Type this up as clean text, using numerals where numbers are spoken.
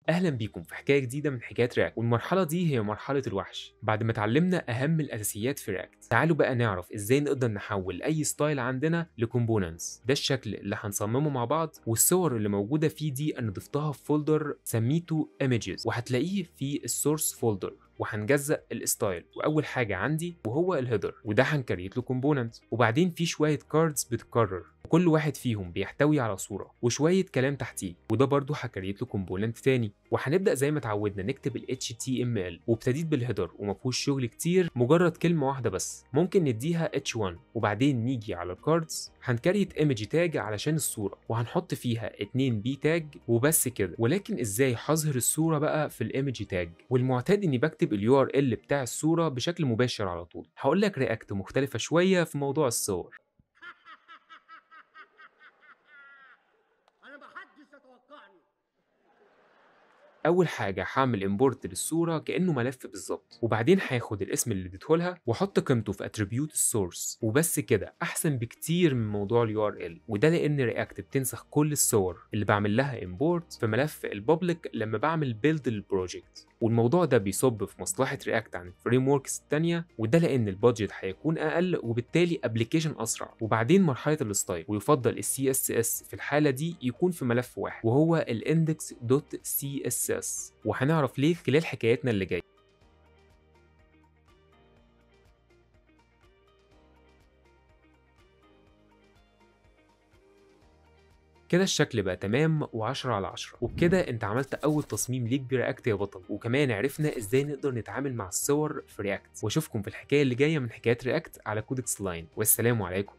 اهلا بيكم في حكاية جديدة من حكايات React، والمرحلة دي هي مرحلة الوحش. بعد ما اتعلمنا اهم الاساسيات في React، تعالوا بقى نعرف ازاي نقدر نحول اي style عندنا ل components. ده الشكل اللي هنصممه مع بعض، والصور اللي موجودة فيه دي انا ضفتها في folder سميته images، وهتلاقيه في ال source folder. وهنجزأ ال style، واول حاجة عندي وهو ال header، وده هن create له component. وبعدين في شوية cards بتتكرر، وكل واحد فيهم بيحتوي على صوره وشوية كلام تحتيه، وده برضو ه create له component تاني. وهنبدا زي ما اتعودنا نكتب ال HTML، وابتديت بال header وما فيهوش شغل كتير، مجرد كلمة واحدة بس ممكن نديها H1. وبعدين نيجي على ال cards، هن create image tag علشان الصورة، وهنحط فيها 2 p tag وبس كده. ولكن ازاي هظهر الصورة بقى في ال image tag؟ والمعتاد اني بكتب ال URL بتاع الصورة بشكل مباشر على طول. هقول لك React مختلفة شوية في موضوع الصور. انا محدش يتوقعني. اول حاجة هعمل import للصورة كانه ملف بالظبط، وبعدين هاخد الاسم اللي اديته لها واحط قيمته في attribute ال source، وبس كده. احسن بكتير من موضوع ال URL، وده لان React بتنسخ كل الصور اللي بعمل لها import في ملف ال public لما بعمل build لل project، والموضوع ده بيصب في مصلحة React عن ال frameworks الثانية، وده لان ال budget هيكون اقل وبالتالي application اسرع. وبعدين مرحلة ال style، ويفضل ال CSS في الحالة دي يكون في ملف واحد وهو ال index.css، وهنعرف ليه خلال حكايتنا اللي جاية. كده الشكل بقى تمام و10 على 10، وبكده انت عملت اول تصميم ليك ب React يا بطل، وكمان عرفنا ازاي نقدر نتعامل مع الصور في React. واشوفكم في الحكاية اللي جاية من حكايات React على Codex Line، والسلام عليكم.